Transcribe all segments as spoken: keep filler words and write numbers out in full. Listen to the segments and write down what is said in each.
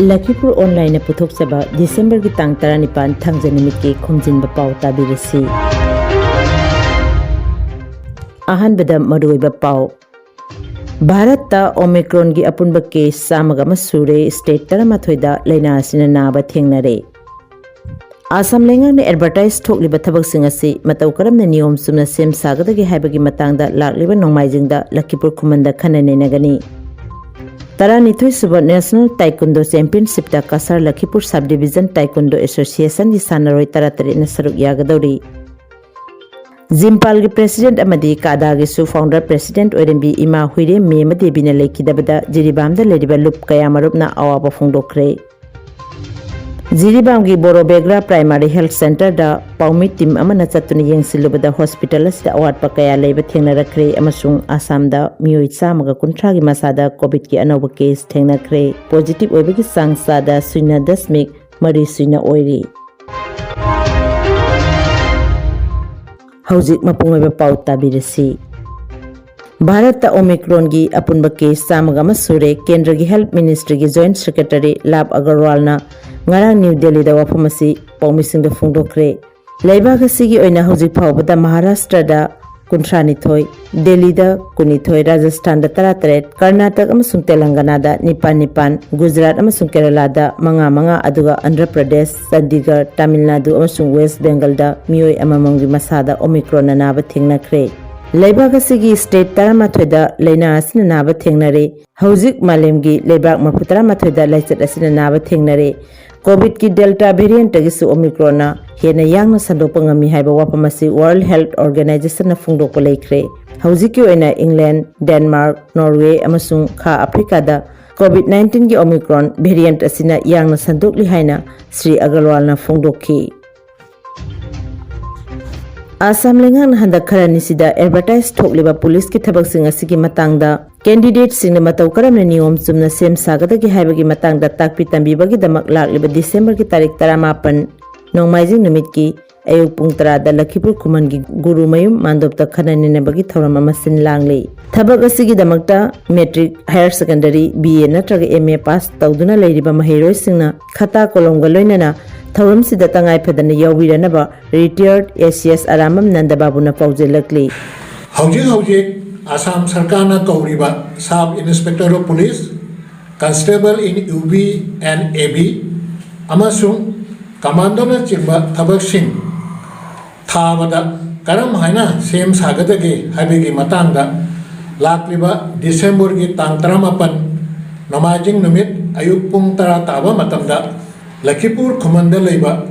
ꯂꯈꯤꯄꯨꯔ ꯑꯣꯟꯂꯥꯏꯟꯅ ꯄꯨꯊꯣꯛꯆꯕ ꯗꯤꯁꯦꯝꯕꯔꯒꯤ ꯇꯥꯡ ꯇꯔꯥꯅꯤꯄꯥꯟ, ꯊꯥꯡꯖ ꯅꯨꯃꯤꯠꯀꯤ ꯈꯣꯝꯖꯤꯟꯕ ꯄꯥꯎ ꯇꯥꯕꯤꯔꯁꯤ꯫ ꯑꯍꯥꯟꯕꯗ ꯃꯔꯨꯑꯣꯏꯕ ꯄꯥꯎ꯫ ꯚꯥꯔꯠꯇ ꯑꯣꯃꯤꯀ꯭ꯔꯣꯟꯒꯤ ꯑꯄꯨꯟꯕ ꯀꯦꯁ ꯆꯥꯝꯃꯒ ꯑꯃ ꯁꯨꯔꯦ꯫ ꯁ꯭ꯇꯦꯠ ꯇꯔꯥꯃꯥꯊꯣꯏꯗ ꯂꯥꯏꯅꯥ ꯑꯁꯤꯅ ꯅꯥꯕ ꯊꯦꯡꯅꯔꯦ꯫ ꯑꯁꯥꯝ ꯂꯩꯉꯥꯛꯅ ꯑꯦꯗꯚꯔꯇꯥꯏꯖ ꯊꯣꯛꯂꯤꯕ ꯊꯕꯛꯁꯤꯡ ꯑꯁꯤ ꯃꯇꯧ ꯀꯔꯝꯅ ꯅꯤꯌꯣꯝ ꯆꯨꯝꯅ ꯁꯦꯝ ꯁꯥꯒꯗꯒꯦ ꯍꯥꯏꯕꯒꯤ ꯃꯇꯥꯡꯗ ꯂꯥꯛꯂꯤꯕ ꯅꯣꯡꯃꯥꯏꯖꯤꯡꯗ ꯂꯈꯤꯄꯨꯔ ꯈꯨꯃꯟꯗ ꯈꯟꯅ ꯅꯩꯅꯒꯅꯤ꯫ ꯇꯔꯥꯅꯤꯊꯣꯏ ꯁꯨꯕ ꯅꯦꯁꯅꯦꯜ ꯇꯥꯏꯀꯨꯟꯗꯣ ꯆꯦꯝꯄꯤꯌꯟꯁꯤꯞꯇ Cachar Lakhipur subdivision taekwondo ꯑꯦꯁꯣꯁꯤꯌꯦꯁꯟꯒꯤ ꯁꯥꯟꯅꯔꯣꯏ ꯇꯔꯥꯇꯔꯦꯠꯅ ꯁꯔꯨꯛ ꯌꯥꯒꯗꯧꯔꯤ꯫ ꯖꯤꯝꯄꯥꯜꯒꯤ ꯄ꯭ꯔꯦꯁꯤꯗꯦꯟꯠ ꯑꯃꯗꯤ ꯀꯥꯗꯥꯒꯤꯁꯨ ꯐꯥꯎꯟꯗꯔ ꯄ꯭ꯔꯦꯁꯤꯗꯦꯟꯠ ꯑꯣꯏꯔꯝꯕꯤ ꯏꯃꯥ ꯍꯨꯏꯔꯦꯝ ꯃꯦꯃ ꯗꯦꯕꯤꯅ ꯂꯩꯈꯤꯗꯕꯗ ꯖꯤꯔꯤꯕꯥꯝꯗ ꯂꯩꯔꯤꯕ ꯂꯨꯞ ꯀꯌꯥꯃꯔꯨꯞꯅ ꯑꯋꯥꯕ ꯐꯣꯡꯗꯣꯛꯈ꯭ꯔꯦ꯫ ꯖꯤꯔꯤꯕꯥꯝꯒꯤ ꯕꯣꯔꯣꯕꯦꯒ꯭ꯔꯥ ꯄ꯭ꯔꯥꯏꯃꯥꯔꯤ ꯍꯦꯜꯊ ꯁꯦꯟꯇꯔꯗ ꯄꯥꯎꯃꯤ ꯇꯤꯝ ꯑꯃꯅ ꯆꯠꯇꯨꯅ ꯌꯦꯡꯁꯤꯜꯂꯨꯕꯗ ꯍꯣꯁꯄꯤꯇꯥꯜ ꯑꯁꯤꯗ ꯑꯋꯥꯠꯄ ꯀꯌꯥ ꯂꯩꯕ ꯊꯦꯡꯅꯔꯛꯈ꯭ꯔꯦ ꯑꯃꯁꯨꯡ ꯑꯁꯥꯝꯗ ꯃꯤꯑꯣꯏ ꯆꯥꯝꯃꯒ ꯀꯨꯟꯊ꯭ꯔꯥꯒꯤ ꯃꯁꯥꯗ ꯀꯣꯚꯤꯗꯀꯤ ꯑꯅꯧꯕ ꯀꯦꯁ ꯊꯦꯡꯅꯈ꯭ꯔꯦ꯫ ꯄꯣꯖꯤꯇꯤꯚ ꯑꯣꯏꯕꯒꯤ ꯆꯥꯡ ꯆꯥꯗ ꯁꯨꯏꯅ ꯗꯁꯃꯤꯛ ꯃꯔꯤ ꯁꯨꯏꯅ ꯑꯣꯏꯔꯤ꯫ ꯍꯧꯖꯤꯛ ꯃꯄꯨꯡ ꯑꯣꯏꯕ ꯄꯥꯎ ꯇꯥꯕꯤꯔꯁꯤ꯫ ꯚꯥꯔꯠꯇ ꯑꯣꯃꯤꯀ꯭ꯔꯣꯟꯒꯤ ꯑꯄꯨꯟꯕ ꯀꯦꯁ ꯆꯥꯝꯃꯒ ꯑꯃ ꯁꯨꯔꯦ꯫ ꯀꯦꯟꯗ꯭ꯔꯒꯤ ꯍꯦꯜꯊ ꯃꯤꯅꯤꯁꯇ꯭ꯔꯤꯒꯤ ꯖꯣꯏꯟꯠ ꯁꯦꯀ꯭ꯔꯦꯇꯔꯤ ꯂꯥꯚ ꯑꯒꯔꯋꯥꯜꯅ ꯉꯔꯥꯡ ꯅ꯭ꯌꯨ ꯗꯦꯜꯂꯤꯗ ꯋꯥꯐꯝ ꯑꯁꯤ ꯄꯥꯎꯃꯤꯁꯤꯡꯗ ꯐꯣꯡꯗꯣꯛꯈ꯭ꯔꯦ꯫ ꯂꯩꯕꯥꯛ ꯑꯁꯤꯒꯤ ꯑꯣꯏꯅ ꯍꯧꯖꯤꯛ ꯐꯥꯎꯕꯗ ꯃꯍꯥꯔꯥꯁꯇ꯭ꯔꯗ ꯀꯨꯟꯊ꯭ꯔꯥꯅꯤꯊꯣꯏ, ꯗꯦꯜꯂꯤꯗ ꯀꯨꯟꯅꯤꯊꯣꯏ, ꯔꯥꯖꯁꯊꯥꯟꯗ ꯇꯔꯥꯇꯔꯦꯠ, ꯀꯔꯅꯥꯇꯛ ꯑꯃꯁꯨꯡ ꯇꯦꯂꯪꯒꯅꯥꯗ ꯅꯤꯄꯥꯟ ꯅꯤꯄꯥꯟ, ꯒꯨꯖꯔꯥꯠ ꯑꯃꯁꯨꯡ ꯀꯦꯔꯂꯥꯗ ꯃꯉꯥ ꯃꯉꯥ, ꯑꯗꯨꯒ ꯑꯟꯙ꯭ꯔ ꯄ꯭ꯔꯗꯦꯁ, ꯆꯟꯗꯤꯒꯔ, ꯇꯥꯃꯤꯜ ꯅꯥꯗꯨ ꯑꯃꯁꯨꯡ ꯋꯦꯁ꯭ꯠ ꯕꯦꯡꯒꯜꯗ ꯃꯤꯑꯣꯏ ꯑꯃꯃꯝꯒꯤ ꯃꯁꯥꯗ ꯑꯣꯃꯤꯀ꯭ꯔꯣꯟꯅ ꯅꯥꯕ ꯊꯦꯡꯅꯈ꯭ꯔꯦ꯫ ꯂꯩꯕꯥꯛ ꯑꯁꯤꯒꯤ ꯁ꯭ꯇꯦꯠ ꯇꯔꯥꯃꯥꯊꯣꯏꯗ ꯂꯥꯏꯅꯥ ꯑꯁꯤꯅ ꯅꯥꯕ ꯊꯦꯡꯅꯔꯦ꯫ ꯍꯧꯖꯤꯛ ꯃꯥꯂꯦꯝꯒꯤ ꯂꯩꯕꯥꯛ ꯃꯔꯐꯨ ꯇꯔꯥꯃꯥꯊꯣꯏꯗ ꯂꯥꯏꯆꯠ ꯑꯁꯤꯅ ꯅꯥꯕ ꯊꯦꯡꯅꯔꯦ꯫ ꯀꯣꯚꯤꯗꯀꯤ ꯗꯦꯜꯇꯥ ꯚꯦꯔꯤꯌꯦꯟꯠꯇꯒꯤꯁꯨ ꯑꯣꯃꯤꯀ꯭ꯔꯣꯟꯅ ꯍꯦꯟꯅ ꯌꯥꯡꯅ ꯁꯟꯗꯣꯛꯄ ꯉꯝꯃꯤ ꯍꯥꯏꯕ ꯋꯥꯐꯝ ꯑꯁꯤ ꯋꯥꯔꯜꯗ ꯍꯦꯜꯊ ꯑꯣꯔꯒꯅꯥꯏꯖꯦꯁꯟꯅ ꯐꯣꯡꯗꯣꯛꯄ ꯂꯩꯈ꯭ꯔꯦ꯫ ꯍꯧꯖꯤꯛꯀꯤ ꯑꯣꯏꯅ ꯏꯪꯂꯦꯟꯗ, ꯗꯦꯟꯃꯥꯔꯛ, ꯅꯣꯔꯋꯦ ꯑꯃꯁꯨꯡ ꯈꯥ ꯑꯐ꯭ꯔꯤꯀꯥꯗ ꯀꯣꯚꯤꯗ ꯅꯥꯏꯟꯇꯤꯟꯒꯤ ꯑꯣꯃꯤꯀ꯭ꯔꯣꯟ ꯚꯦꯔꯤꯌꯦꯟꯠ ꯑꯁꯤꯅ ꯌꯥꯡꯅ ꯁꯟꯗꯣꯛꯂꯤ ꯍꯥꯏꯅ ꯁ꯭ꯔꯤ ꯑꯒꯔꯋꯥꯜꯅ ꯐꯣꯡꯗꯣꯛꯈꯤ꯫ ꯑꯁꯥꯝ ꯂꯩꯉꯥꯛꯅ ꯍꯟꯗꯛ ꯈꯔꯅꯤꯁꯤꯗ ꯑꯦꯗꯚꯔꯇꯥꯏꯖ ꯊꯣꯛꯂꯤꯕ ꯄꯨꯂꯤꯁꯀꯤ ꯊꯕꯛꯁꯤꯡ ꯑꯁꯤꯒꯤ ꯃꯇꯥꯡꯗ ꯀꯦꯟꯗꯤꯗꯦꯠꯁꯤꯡꯅ ꯃꯇꯧ ꯀꯔꯝꯅ ꯅꯤꯌꯣꯝ ꯆꯨꯝꯅ ꯁꯦꯝ ꯁꯥꯒꯗꯒꯦ ꯍꯥꯏꯕꯒꯤ ꯃꯇꯥꯡꯗ ꯇꯥꯛꯄꯤ ꯇꯝꯕꯤꯕꯒꯤꯗꯃꯛ ꯂꯥꯛꯂꯤꯕ ꯗꯤꯁꯦꯝꯕꯔꯒꯤ ꯇꯥꯔꯤꯛ ꯇꯔꯥꯃꯥꯄꯟ, ꯅꯣꯡꯃꯥꯏꯖꯤꯡ ꯅꯨꯃꯤꯠꯀꯤ ꯑꯌꯨꯛ ꯄꯨꯡ ꯇꯔꯥꯗ ꯂꯈꯤꯄꯨꯔ ꯈꯨꯃꯟꯒꯤ ꯒꯨꯔꯨꯃꯌꯨꯝ ꯃꯥꯟꯗꯣꯞꯇ ꯈꯟꯅ ꯅꯩꯅꯕꯒꯤ ꯊꯧꯔꯝ ꯑꯃ ꯁꯤꯟ ꯂꯥꯡꯂꯤ꯫ ꯊꯕꯛ ꯑꯁꯤꯒꯤꯗꯃꯛꯇ matric, higher secondary, B A ꯅꯠꯇ꯭ꯔꯒ ꯑꯦꯝ ꯑꯦ ꯄꯥꯁ ꯇꯧꯗꯨꯅ ꯂꯩꯔꯤꯕ ꯃꯍꯩꯔꯣꯏꯁꯤꯡꯅ ꯈꯇꯥ ꯀꯣꯂꯣꯝꯒ ꯂꯣꯏꯅꯅ ꯊꯧꯔꯝꯁꯤꯗ ꯇꯉꯥꯏ ꯐꯗꯅ ꯌꯥꯎꯕꯤꯔꯅꯕ ꯔꯤꯇꯥꯌꯔꯗ ꯑꯦ ꯁꯤ ꯑꯦꯁ ꯑꯔꯥꯝꯕꯝ ꯅꯟꯗꯕꯥꯕꯨꯅ ꯄꯥꯎꯖꯦꯜꯂꯛꯂꯤ꯫ ꯍꯧꯖꯤꯛ ꯍꯧꯖꯤꯛ ꯑꯁꯥꯝ ꯁꯔꯀꯥꯔꯅ ꯀꯧꯔꯤꯕ Sub Inspector of Police, Constable in U B and A B ꯑꯃꯁꯨꯡ ꯀꯃꯥꯟꯗꯣꯅꯆꯤꯡꯕ ꯊꯕꯛꯁꯤꯡ ꯊꯥꯕꯗ ꯀꯔꯝ ꯍꯥꯏꯅ ꯁꯦꯝ ꯁꯥꯒꯗꯒꯦ ꯍꯥꯏꯕꯒꯤ ꯃꯇꯥꯡꯗ ꯂꯥꯛꯂꯤꯕ ꯗꯤꯁꯦꯝꯕꯔꯒꯤ ꯇꯥꯡ ꯇꯔꯥꯃꯥꯄꯟ, ꯅꯣꯡꯃꯥꯏꯖꯤꯡ ꯅꯨꯃꯤꯠ, ꯑꯌꯨꯛ ꯄꯨꯡ ꯇꯔꯥ ꯇꯥꯕ ꯃꯇꯝꯗ ꯂꯈꯤꯄꯨꯔ ꯈꯨꯃꯟꯗ ꯂꯩꯕ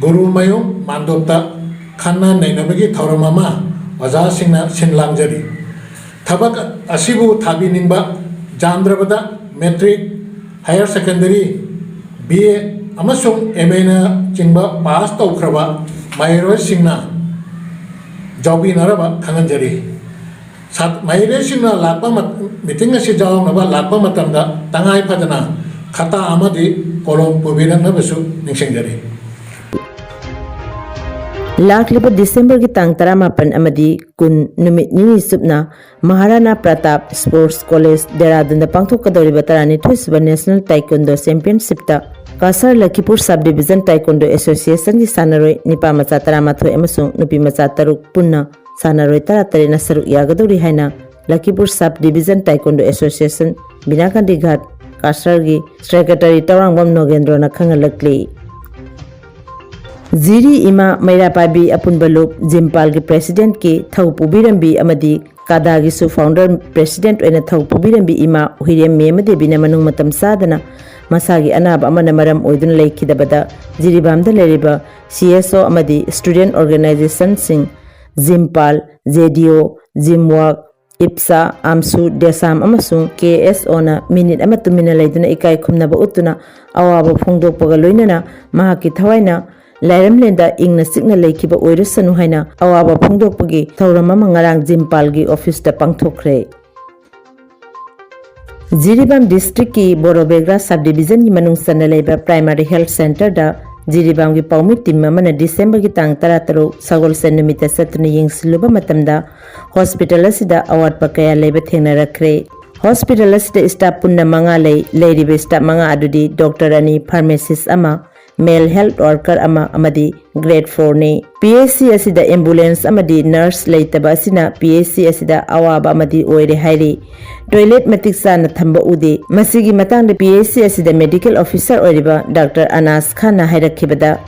ꯒꯨꯔꯨꯃꯌꯨꯝ ꯃꯥꯟꯗꯣꯞꯇ ꯈꯟꯅ ꯅꯩꯅꯕꯒꯤ ꯊꯧꯔꯝ ꯑꯃ ꯑꯣꯖꯥꯁꯤꯡꯅ ꯁꯤꯟ ꯂꯥꯡꯖꯔꯤ꯫ ꯊꯕꯛ ꯑꯁꯤꯕꯨ ꯊꯥꯕꯤꯅꯤꯡꯕ ꯌꯥꯝꯗ꯭ꯔꯕꯗ matric, higher secondary, B A ꯑꯃꯁꯨꯡ ꯑꯦꯝ ꯑꯦꯅꯆꯤꯡꯕ ꯄꯥꯁ ꯇꯧꯈ꯭ꯔꯕ ꯃꯍꯩꯔꯣꯏꯁꯤꯡꯅ ꯌꯥꯎꯕꯤꯅꯅꯕ ꯈꯪꯍꯟꯖꯔꯤ꯫ ꯁꯥꯠ-, ꯃꯍꯩꯔꯣꯏꯁꯤꯡꯅ ꯂꯥꯛꯄ ꯃꯠ-, ꯃꯤꯇꯤꯡ ꯑꯁꯤ ꯌꯥꯎꯅꯕ ꯂꯥꯛꯄ ꯃꯇꯝꯗ ꯇꯉꯥꯏ ꯐꯗꯅ ꯈꯇꯥ ꯑꯃꯗꯤ ꯀꯣꯂꯣꯝ ꯄꯨꯕꯤꯔꯛꯅꯕꯁꯨ ꯅꯤꯡꯁꯤꯡꯖꯔꯤ꯫ ꯂꯥꯛꯂꯤꯕ ꯗꯤꯁꯦꯝꯕꯔꯒꯤ ꯇꯥꯡ ꯇꯔꯥꯃꯥꯄꯟ ꯑꯃꯗꯤ ꯀꯨꯟ, ꯅꯨꯃꯤꯠ ꯅꯤꯅꯤ ꯆꯨꯞꯅ ꯃꯍꯥꯔꯥꯅꯥ ꯄ꯭ꯔꯇꯥꯞ ꯁ꯭ꯄꯣꯔꯠꯁ ꯀꯣꯂꯦꯖ ꯗꯦꯔꯥꯗꯨꯟꯗ ꯄꯥꯡꯊꯣꯛꯀꯗꯧꯔꯤꯕ ꯇꯔꯥꯅꯤꯊꯣꯏ ꯁꯨꯕ ꯅꯦꯁꯅꯦꯜ ꯇꯥꯏꯀꯣꯟꯗꯣ ꯆꯦꯝꯄꯤꯌꯟꯁꯤꯞꯇ ꯀꯥꯁꯥꯔ ꯂꯈꯤꯄꯨꯔ ꯁꯕ ꯗꯤꯕꯤꯖꯟ ꯇꯥꯏꯀꯣꯟꯗꯣ ꯑꯦꯁꯣꯁꯤꯌꯦꯁꯟꯒꯤ ꯁꯥꯟꯅꯔꯣꯏ ꯅꯤꯄꯥ ꯃꯆꯥ ꯇꯔꯥꯃꯥꯊꯣꯏ ꯑꯃꯁꯨꯡ ꯅꯨꯄꯤ ꯃꯆꯥ ꯇꯔꯨꯛ ꯄꯨꯟꯅ ꯁꯥꯟꯅꯔꯣꯏ ꯇꯔꯥꯇꯔꯦꯠꯅ ꯁꯔꯨꯛ ꯌꯥꯒꯗꯧꯔꯤ ꯍꯥꯏꯅ ꯂꯈꯤꯄꯨꯔ sub division ꯇꯥꯏꯀꯣꯟꯗꯣ association, ꯕꯤꯅꯥꯀꯥꯟꯗꯤ Ghat, ꯀꯥꯁꯥꯔꯒꯤ secretary Tourangbam ꯅꯣꯒꯦꯟꯗ꯭ꯔꯣꯅ ꯈꯪꯍꯜꯂꯛꯂꯤ꯫ ꯖꯤꯔꯤ ꯏꯃꯥ ꯃꯩꯔꯥ ꯄꯥꯏꯕꯤ ꯑꯄꯨꯟꯕ ꯂꯨꯞ ꯖꯤꯝꯄꯥꯜꯒꯤ ꯄ꯭ꯔꯦꯁꯤꯗꯦꯟꯠꯀꯤ ꯊꯧ ꯄꯨꯕꯤꯔꯝꯕꯤ ꯑꯃꯗꯤ ꯀꯥꯗꯥꯒꯤꯁꯨ ꯐꯥꯎꯟꯗꯔ ꯄ꯭ꯔꯦꯁꯤꯗꯦꯟꯠ ꯑꯣꯏꯅ ꯊꯧ ꯄꯨꯕꯤꯔꯝꯕꯤ ꯏꯃꯥ ꯍꯨꯏꯔꯦꯝ ꯃꯦꯃ ꯗꯦꯕꯤꯅ ꯃꯅꯨꯡ ꯃꯇꯝ ꯆꯥꯗꯅ ꯃꯁꯥꯒꯤ ꯑꯅꯥꯕ ꯑꯃꯅ ꯃꯔꯝ ꯑꯣꯏꯗꯨꯅ ꯂꯩꯈꯤꯗꯕꯗ ꯖꯤꯔꯤꯕꯥꯝꯗ ꯂꯩꯔꯤꯕ ꯁꯤ ꯑꯦꯁ ꯑꯣ ꯑꯃꯗꯤ ꯁ꯭ꯇꯨꯗꯦꯟꯠ ꯑꯣꯔꯒꯅꯥꯏꯖꯦꯁꯟꯁꯤꯡ, ꯖꯤꯝꯄꯥꯜ, ꯖꯦ ꯗꯤ ꯑꯣ, ꯖꯤꯝꯋꯥꯛ, ꯏꯞꯁꯥ, ꯑꯥꯝꯁꯨ, ꯗꯦꯁꯥꯝ ꯑꯃꯁꯨꯡ ꯀꯦ ꯑꯦꯁ ꯑꯣꯅ ꯃꯤꯅꯤꯠ ꯑꯃ ꯇꯨꯃꯤꯟꯅ ꯂꯩꯗꯨꯅ ꯏꯀꯥꯏ ꯈꯨꯝꯅꯕ ꯎꯠꯇꯨꯅ ꯑꯋꯥꯕ ꯐꯣꯡꯗꯣꯛꯄꯒ ꯂꯣꯏꯅꯅ ꯃꯍꯥꯛꯀꯤ ꯊꯋꯥꯏꯅ ꯂꯥꯏꯔꯝꯂꯦꯟꯗ ꯏꯪꯅ ꯆꯤꯛꯅ ꯂꯩꯈꯤꯕ ꯑꯣꯏꯔꯁꯅꯨ ꯍꯥꯏꯅ ꯑꯋꯥꯕ ꯐꯣꯡꯗꯣꯛꯄꯒꯤ ꯊꯧꯔꯝ ꯑꯃ ꯉꯔꯥꯡ ꯖꯤꯝꯄꯥꯜꯒꯤ ꯑꯣꯐꯤꯁꯇ ꯄꯥꯡꯊꯣꯛꯈ꯭ꯔꯦ꯫ ꯖꯤꯔꯤꯕꯥꯝ ꯗꯤꯁꯇ꯭ꯔꯤꯛꯀꯤ ꯕꯣꯔꯣꯕꯦꯒ꯭ꯔꯥ ꯁꯕ ꯗꯤꯕꯤꯖꯟꯒꯤ ꯃꯅꯨꯡ ꯆꯟꯅ ꯂꯩꯕ ꯄ꯭ꯔꯥꯏꯃꯥꯔꯤ ꯍꯦꯜꯊ ꯁꯦꯟꯇꯔꯗ ꯖꯤꯔꯤꯕꯥꯝꯒꯤ ꯄꯥꯎꯃꯤ ꯇꯤꯝ ꯑꯃꯅ ꯗꯤꯁꯦꯝꯕꯔꯒꯤ ꯇꯥꯡ ꯇꯔꯥꯇꯔꯨꯛ ꯁꯒꯣꯜꯁꯦꯟ ꯅꯨꯃꯤꯠꯇ ꯆꯠꯇꯨꯅ ꯌꯦꯡꯁꯤꯜꯂꯨꯕ ꯃꯇꯝꯗ ꯍꯣꯁꯄꯤꯇꯥꯜ ꯑꯁꯤꯗ ꯑꯋꯥꯠꯄ ꯀꯌꯥ ꯂꯩꯕ ꯊꯦꯡꯅꯔꯛꯈ꯭ꯔꯦ꯫ ꯍꯣꯁꯄꯤꯇꯥꯜ ꯑꯁꯤꯗ ꯁ꯭ꯇꯥꯐ ꯄꯨꯟꯅ ꯃꯉꯥ ꯂꯩ꯫ ꯂꯩꯔꯤꯕ ꯁ꯭ꯇꯥꯐ ꯃꯉꯥ ꯑꯗꯨꯗꯤ ꯗꯣꯛꯇꯔ ꯑꯅꯤ, ꯐꯥꯔꯃꯥꯁꯤꯁ ꯑꯃ, ꯃꯦꯜ ꯍꯦꯜꯊ ꯋꯥꯔꯀꯔ ꯑꯃ ꯑꯃꯗꯤ ꯒ꯭ꯔꯦꯗ ꯐꯣꯔꯅꯤ꯫ ꯄꯤ ꯑꯩꯆ ꯁꯤ ꯑꯁꯤꯗ ꯑꯦꯝꯕꯨꯂꯦꯟꯁ ꯑꯃꯗꯤ ꯅꯔꯁ ꯂꯩꯇꯕ ꯑꯁꯤꯅ ꯄꯤ ꯑꯩꯆ ꯁꯤ ꯑꯁꯤꯗ ꯑꯋꯥꯕ ꯑꯃꯗꯤ ꯑꯣꯏꯔꯦ ꯍꯥꯏꯔꯤ꯫ ꯇꯣꯏꯂꯦꯠ ꯃꯇꯤꯛ ꯆꯥꯅ ꯊꯝꯕ ꯎꯗꯦ꯫ ꯃꯁꯤꯒꯤ ꯃꯇꯥꯡꯗ ꯄꯤ ꯑꯩꯆ ꯁꯤ ꯑꯁꯤꯗ ꯃꯦꯗꯤꯀꯦꯜ ꯑꯣꯐꯤꯁꯥꯔ ꯑꯣꯏꯔꯤꯕ ꯗꯥꯛꯇꯔ ꯑꯅꯥꯁ ꯈꯥꯟꯅ ꯍꯥꯏꯔꯛꯈꯤꯕꯗ,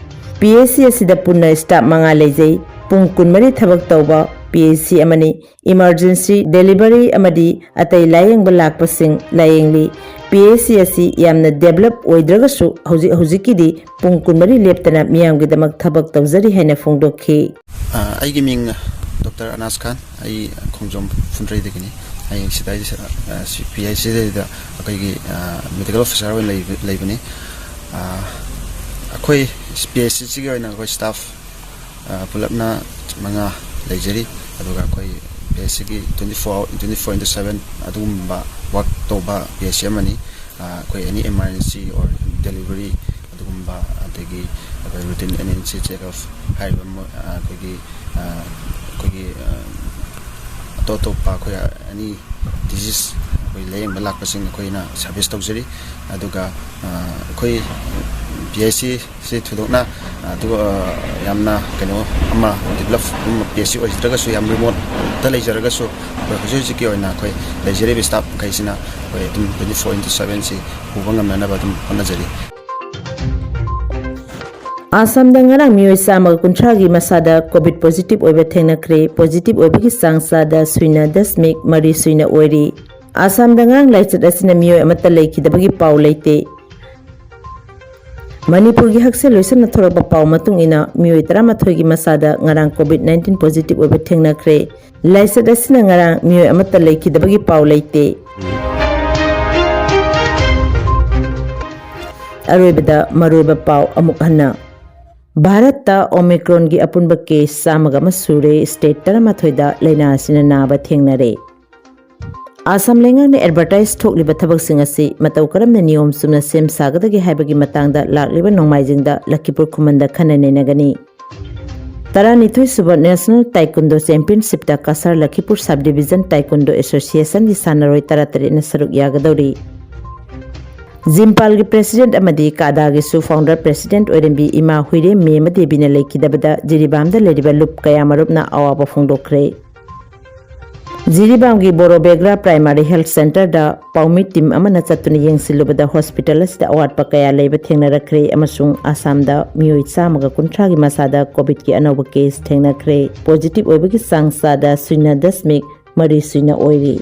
ꯄꯤ ꯑꯩꯆ ꯁꯤ ꯑꯁꯤꯗ ꯄꯨꯟꯅ ꯁ꯭ꯇꯥꯐ ꯃꯉꯥ ꯂꯩꯖꯩ꯫ ꯄꯨꯡ ꯀꯨꯟꯃꯔꯤ ꯊꯕꯛ ꯇꯧꯕ ꯄꯤ ꯑꯩꯆ ꯁꯤ ꯑꯃꯅꯤ꯫ ꯏꯃꯔꯖꯦꯟꯁꯤ, ꯗꯦꯂꯤꯚꯔꯤ ꯑꯃꯗꯤ ꯑꯇꯩ ꯂꯥꯌꯦꯡꯕ ꯂꯥꯛꯄꯁꯤꯡ ꯂꯥꯌꯦꯡꯂꯤ꯫ ꯄꯤ ꯑꯩꯆ ꯁꯤ ꯑꯁꯤ ꯌꯥꯝꯅ ꯗꯦꯚꯂꯞ ꯑꯣꯏꯗ꯭ꯔꯒꯁꯨ ꯍꯧꯖꯤꯛ ꯍꯧꯖꯤꯛꯀꯤꯗꯤ ꯄꯨꯡ ꯀꯨꯟꯃꯔꯤ ꯂꯦꯞꯇꯅ ꯃꯤꯌꯥꯝꯒꯤꯗꯃꯛ ꯊꯕꯛ ꯇꯧꯖꯔꯤ ꯍꯥꯏꯅ ꯐꯣꯡꯗꯣꯛꯈꯤ꯫ ꯑ, ꯑꯩꯒꯤ ꯃꯤꯡ ꯗꯣꯛꯇꯔ ꯑꯅꯥꯁ ꯈꯥꯟ, ꯑꯩ ꯈꯣꯡꯖꯣꯝ ꯐꯨꯟꯗ꯭ꯔꯩꯗꯒꯤꯅꯤ꯫ ꯑꯩ ꯁꯤꯗ, ꯑ, ꯁꯤ ꯄꯤ ꯑꯩꯆ ꯁꯤꯗ ꯑꯩꯈꯣꯏꯒꯤ, ꯑ, ꯃꯦꯗꯤꯀꯦꯜ ꯑꯣꯐꯤꯁꯥꯔ ꯑꯣꯏꯅ ꯂꯩꯕ-, ꯂꯩꯕꯅꯤ꯫ ꯑ, ꯑꯩꯈꯣꯏ ꯄꯤ ꯑꯩꯆ ꯁꯤꯒꯤ ꯑꯣꯏꯅ ꯑꯩꯈꯣꯏ ꯁ꯭ꯇꯥꯐ, ꯑ, ꯄꯨꯂꯞꯅ ꯃꯉꯥ ꯂꯩꯖꯔꯤ꯫ ꯑꯗꯨꯒ ꯑꯩꯈꯣꯏ ꯄꯤ ꯑꯩꯆ ꯁꯤꯒꯤ twenty four hour, twenty four into seven ꯑꯗꯨꯒꯨꯝꯕ ꯋꯥꯔꯛ ꯇꯧꯕ ꯄꯤ ꯑꯩꯆ ꯁꯤ ꯑꯃꯅꯤ꯫ ꯑ, ꯑꯩꯈꯣꯏ ꯑꯦꯅꯤ ꯏꯃꯥꯔꯖꯦꯟꯁꯤ ꯑꯣꯔ ꯗꯦꯂꯤꯚꯔꯤ ꯑꯗꯨꯒꯨꯝꯕ, ꯑꯗꯒꯤ ꯑꯩꯈꯣꯏ routine and N C checkup ꯍꯥꯏꯔꯤꯕ ꯃꯣꯏ, ꯑ, ꯑꯩꯈꯣꯏꯒꯤ, ꯑ, ꯑꯩꯈꯣꯏꯒꯤ, ꯑ, ꯑꯇꯣꯞ ꯑꯇꯣꯞꯄ ꯑꯩꯈꯣꯏ ꯑꯦꯅꯤ ꯗꯤꯖꯤꯁ ꯑꯩꯈꯣꯏ ꯂꯥꯌꯦꯡꯕ ꯂꯥꯛꯄꯁꯤꯡ ꯑꯩꯈꯣꯏꯅ ꯁꯥꯔꯚꯤꯁ ꯇꯧꯖꯔꯤ꯫ ꯑꯗꯨꯒ, ꯑ, ꯑꯩꯈꯣꯏ ꯄꯤ ꯑꯩꯆ ꯁꯤꯁꯤ ꯊꯣꯏꯗꯣꯛꯅ, ꯑ, ꯑꯗꯨꯒ, ꯑ, ꯌꯥꯝꯅ ꯀꯩꯅꯣ ꯑꯃ ꯗꯤꯕꯂꯞ ꯑꯃ ꯄꯤ ꯑꯩꯆ ꯁꯤ ꯑꯣꯏꯖꯗ꯭ꯔꯒꯁꯨ, ꯌꯥꯝ ꯔꯤꯃꯣꯠꯇ ꯂꯩꯖꯔꯒꯁꯨ, ꯑꯩꯈꯣꯏ ꯍꯧꯖꯤꯛ ꯍꯧꯖꯤꯛꯀꯤ ꯑꯣꯏꯅ ꯑꯩꯈꯣꯏ ꯂꯩꯖꯔꯤꯕ ꯁ꯭ꯇꯥꯐ ꯃꯈꯩꯁꯤꯅ ꯑꯩꯈꯣꯏ ꯑꯗꯨꯝ twenty four into seven ꯁꯤ ꯄꯨꯕ ꯉꯝꯅꯅꯕ ꯑꯗꯨꯝ ꯍꯣꯠꯅꯖꯔꯤ꯫ ꯑꯥꯁꯥꯝꯗ ꯉꯔꯥꯡ ꯃꯤꯑꯣꯏ ꯆꯥꯝꯃꯒ ꯀꯨꯟꯊ꯭ꯔꯥꯒꯤ ꯃꯁꯥꯗ ꯀꯣꯚꯤꯗ ꯄꯣꯖꯤꯇꯤꯚ ꯑꯣꯏꯕ ꯊꯦꯡꯅꯈ꯭ꯔꯦ꯫ ꯄꯣꯖꯤꯇꯤꯚ ꯑꯣꯏꯕꯒꯤ ꯆꯥꯡ ꯆꯥꯗ ꯁꯨꯏꯅ ꯗꯁꯃꯤꯛ ꯃꯔꯤ ꯁꯨꯏꯅ ꯑꯣꯏꯔꯤ꯫ ꯑꯥꯁꯥꯝꯗ ꯉꯔꯥꯡ ꯂꯥꯏꯆꯠ ꯑꯁꯤꯅ ꯃꯤꯑꯣꯏ ꯑꯃꯠꯇ ꯂꯩꯈꯤꯗꯕꯒꯤ ꯄꯥꯎ ꯂꯩꯇꯦ꯫ ꯃꯅꯤꯄꯨꯔꯒꯤ ꯍꯛꯁꯦꯜ ꯂꯣꯏꯁꯪꯅ ꯊꯣꯔꯛꯄ ꯄꯥꯎ ꯃꯇꯨꯡ ꯏꯟꯅ ꯃꯤꯑꯣꯏ ꯇꯔꯥꯃꯥꯊꯣꯏꯒꯤ ꯃꯁꯥꯗ ꯉꯔꯥꯡ ꯀꯣꯚꯤꯗ ꯅꯥꯏꯟꯇꯤꯟ ꯄꯣꯖꯤꯇꯤꯚ ꯑꯣꯏꯕ ꯊꯦꯡꯅꯈ꯭ꯔꯦ꯫ ꯂꯥꯏꯆꯠ ꯑꯁꯤꯅ ꯉꯔꯥꯡ ꯃꯤꯑꯣꯏ ꯑꯃꯠꯇ ꯂꯩꯈꯤꯗꯕꯒꯤ ꯄꯥꯎ ꯂꯩꯇꯦ꯫ ꯑꯔꯣꯏꯕꯗ ꯃꯔꯨꯑꯣꯏꯕ ꯄꯥꯎ ꯑꯃꯨꯛ ꯍꯟꯅ꯫ ꯚꯥꯔꯠꯇ ꯑꯣꯃꯤꯀ꯭ꯔꯣꯟꯒꯤ ꯑꯄꯨꯟꯕ ꯀꯦꯁ ꯆꯥꯝꯃꯒ ꯑꯃ ꯁꯨꯔꯦ꯫ ꯁ꯭ꯇꯦꯠ ꯇꯔꯥꯃꯥꯊꯣꯏꯗ ꯂꯥꯏꯅꯥ ꯑꯁꯤꯅ ꯅꯥꯕ ꯊꯦꯡꯅꯔꯦ꯫ ꯑꯥꯁꯥꯝ ꯂꯩꯉꯥꯛꯅ ꯑꯦꯗꯚꯔꯇꯥꯏꯖ ꯊꯣꯛꯂꯤꯕ ꯊꯕꯛꯁꯤꯡ ꯑꯁꯤ ꯃꯇꯧ ꯀꯔꯝꯅ ꯅꯤꯌꯣꯝ ꯆꯨꯝꯅ ꯁꯦꯝ ꯁꯥꯒꯗꯒꯦ ꯍꯥꯏꯕꯒꯤ ꯃꯇꯥꯡꯗ ꯂꯥꯛꯂꯤꯕ ꯅꯣꯡꯃꯥꯏꯖꯤꯡꯗ ꯂꯈꯤꯄꯨꯔ ꯈꯨꯃꯟꯗ ꯈꯟꯅ ꯅꯩꯅꯒꯅꯤ꯫ ꯇꯔꯥꯅꯤꯊꯣꯏ ꯁꯨꯕ ꯅꯦꯁꯅꯦꯜ ꯇꯥꯏꯀꯨꯟꯗꯣ ꯆꯦꯝꯄꯤꯌꯟꯁꯤꯞꯇ Cachar Lakhipur subdivision taekwondo ꯑꯦꯁꯣꯁꯤꯌꯦꯁꯟꯒꯤ ꯁꯥꯟꯅꯔꯣꯏ ꯇꯔꯥꯇꯔꯦꯠꯅ ꯁꯔꯨꯛ ꯌꯥꯒꯗꯧꯔꯤ꯫ ꯖꯤꯝꯄꯥꯜꯒꯤ ꯄ꯭ꯔꯦꯁꯤꯗꯦꯟꯠ ꯑꯃꯗꯤ ꯀꯥꯗꯥꯒꯤꯁꯨ ꯐꯥꯎꯟꯗꯔ ꯄ꯭ꯔꯦꯁꯤꯗꯦꯟꯠ ꯑꯣꯏꯔꯝꯕꯤ ꯏꯃꯥ ꯍꯨꯏꯔꯦꯝ ꯃꯦꯃ ꯗꯦꯕꯤꯅ ꯂꯩꯈꯤꯗꯕꯗ ꯖꯤꯔꯤꯕꯥꯝꯗ ꯂꯩꯔꯤꯕ ꯂꯨꯞ ꯀꯌꯥꯃꯔꯨꯞꯅ ꯑꯋꯥꯕ ꯐꯣꯡꯗꯣꯛꯈ꯭ꯔꯦ꯫ ꯖꯤꯔꯤꯕꯥꯝꯒꯤ ꯕꯣꯔꯣꯕꯦꯒ꯭ꯔꯥ ꯄ꯭ꯔꯥꯏꯃꯥꯔꯤ ꯍꯦꯜꯊ ꯁꯦꯟꯇꯔꯗ ꯄꯥꯎꯃꯤ ꯇꯤꯝ ꯑꯃꯅ ꯆꯠꯇꯨꯅ ꯌꯦꯡꯁꯤꯜꯂꯨꯕꯗ ꯍꯣꯁꯄꯤꯇꯥꯜ ꯑꯁꯤꯗ ꯑꯋꯥꯠꯄ ꯀꯌꯥ ꯂꯩꯕ ꯊꯦꯡꯅꯔꯛꯈ꯭ꯔꯦ ꯑꯃꯁꯨꯡ ꯑꯁꯥꯝꯗ ꯃꯤꯑꯣꯏ ꯆꯥꯝꯃꯒ ꯀꯨꯟꯊ꯭ꯔꯥꯒꯤ ꯃꯁꯥꯗ ꯀꯣꯚꯤꯗꯀꯤ ꯑꯅꯧꯕ ꯀꯦꯁ ꯊꯦꯡꯅꯈ꯭ꯔꯦ꯫ ꯄꯣꯖꯤꯇꯤꯚ ꯑꯣꯏꯕꯒꯤ ꯆꯥꯡ ꯆꯥꯗ ꯁꯨꯏꯅ ꯗꯁꯃꯤꯛ ꯃꯔꯤ ꯁꯨꯏꯅ ꯑꯣꯏꯔꯤ꯫